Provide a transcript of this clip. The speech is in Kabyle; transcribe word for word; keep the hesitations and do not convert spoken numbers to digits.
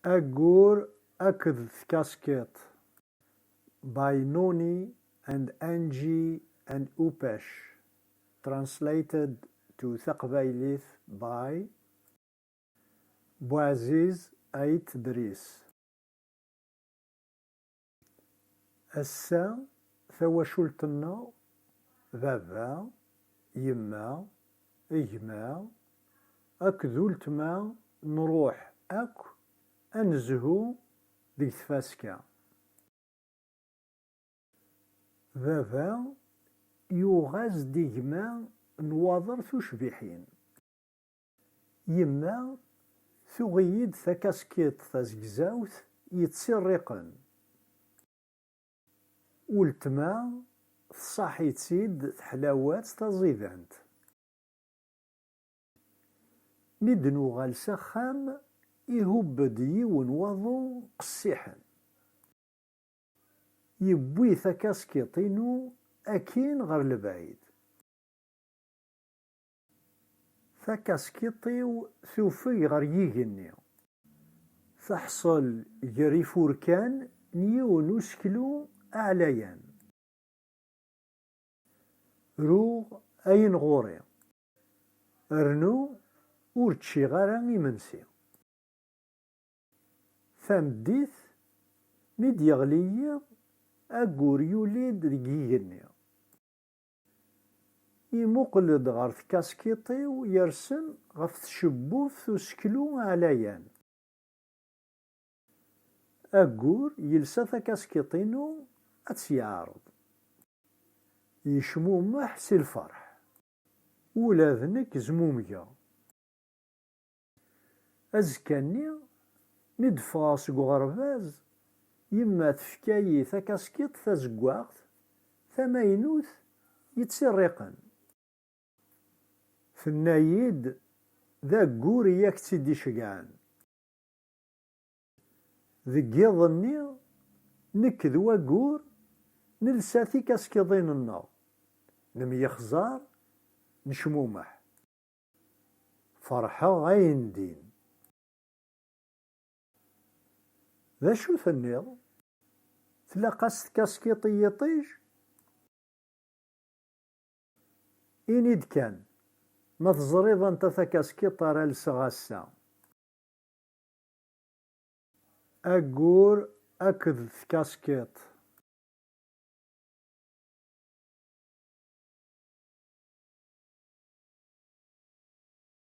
Aggur akked tkaskiṭ, by Noni and Angie and Upac. Translated to taqbaylit by Buɛziz Ait Dris. Ass-a, tawacult-nneɣ, baba, yemma, gma akked uletma, nruḥ akk ad nezhu deg tfaska. Baba yuɣ-as-d i gma n waḍer tucbiḥin. Yemma tuɣ-iyi-d takaskiṭ tazegzawt yettirriqen. Uletma tṣaḥ-itt-id teḥlawat taẓidant. Mi d-nuɣal s axxam, ihubb-d yiwen waḍu qessiḥen. Yewwi takaskiṭ-inu akkin ɣer lebɛid. Takaskiṭ-iw tufeg ɣer yigenni. Teḥṣel gar ifurkan n yiwen useklu aɛlayan. Ruɣ ayen ɣur-i. Rnu ur ččiɣ ara imensi. Tameddit, mi d-yeɣli yiḍ, aggur yuli-d deg yigenni. Imuqel-d ɣer tkaskiṭ-iw yersen ɣef tcebbubt useklu ɛlayan. Aggur yelsa takaskiṭ-inu ad tt-yeɛreḍ. Yecmumeḥ si lferḥ. Ula d nekk zmumgeɣ. Azekka-nni, mi d-ffɣeɣ seg uɣerbaz, yemma tefka-yi takaskiṭ tazeggaɣt tamaynut yettirriqen. Tenna-yi-d d aggur i ak-tt-id-iceggɛen. Deg yiḍ-nni, nekk d waggur nelsa tikaskiḍin-nneɣ, nemyexẓar, necmumeḥ. Ferḥeɣ ayen din. D acu tenniḍ? Tlaq-as tkaskiṭ i yiṭij? Ini-d kan, ma teẓriḍ anta takaskiṭ ara lseɣ ass-a. Aggur akked tkaskiṭ,